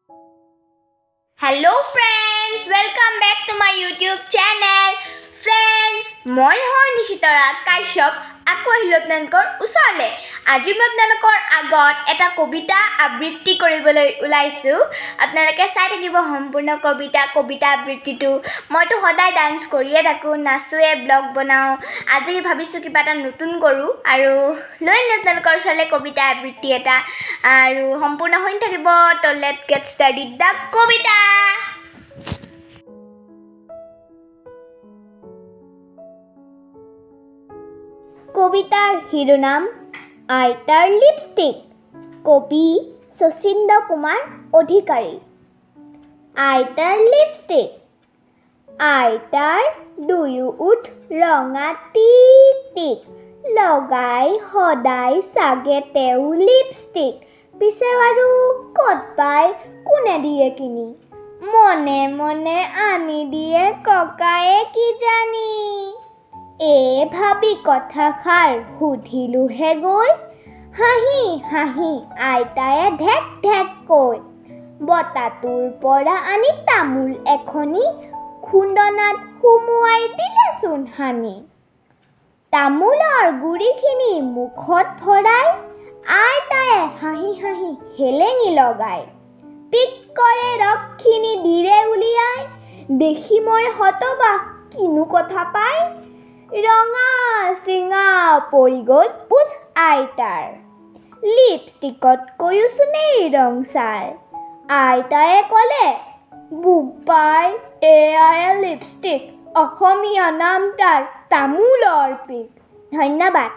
Hello friends, welcome back to my YouTube channel. Friends, মই হয় নিশিতৰা কাশ্যপ, আকৌ আহিলোঁ আপোনালোকৰ ওচৰলৈ। আজি মই আপোনালোকৰ আগত এটা কবিতা আবৃত্তি কৰিবলৈ ওলাইছোঁ। আপোনালোকে চাই থাকিব সম্পূৰ্ণ কবিতা আবৃত্তিটো। মইতো সদায় ডান্স কৰিয়ে থাকোঁ, নাচোৱে, ব্লগ বনাওঁ। আজি ভাবিছোঁ কিবা এটা নতুন কৰোঁ আৰু লৈ আনিলোঁ আপোনালোকৰ ওচৰলৈ কবিতা আবৃত্তি এটা, আৰু সম্পূৰ্ণ শুনি থাকিব। তো লেট গেট ষ্টাৰ্টেড the কবিতা। কবিতাৰ শিৰোনাম আইতাৰ লিপষ্টিক। কবি শচীন্দ্ৰ কুমাৰ অধিকাৰী। আইতাৰ লিপষ্টিক। আইতাৰ দুয়ো ওঁঠ ৰঙা টিক টিক, লগাই সদায় চাগে তেওঁ লিপষ্টিক। পিছে বাৰু ক'ত পায়, কোনে দিয়ে কিনি, মনে মনে আনি দিয়ে ককায়ে কিজানি। এ ভাবি কথাষাৰ সুধিলোহে গৈ, হাঁহি হাঁহি আইতায়ে ঢেক ঢেক কৈ বটাটোৰ পৰা আনি তামোল এখনি খুন্দনাত সুমুৱাই দিলেচোন সানি। তামোলৰ গুড়িখিনি মুখত ভৰাই আইতায়ে হাঁহি হাঁহি হেলেঙি লগাই পিক কৰে ৰসখিনি দিলে উলিয়াই। দেখি মই হতবাক, কিনো কথা পাই, ৰঙা চিঙা পৰি গ'ল ওঁঠ আইতাৰ। লিপষ্টিকতকৈওচোন এই ৰং ছাৰ। আইতায়ে ক'লে, বোপাই এয়াই লিপষ্টিক, অসমীয়া নাম তাৰ তামোলৰ পিক। ধন্যবাদ।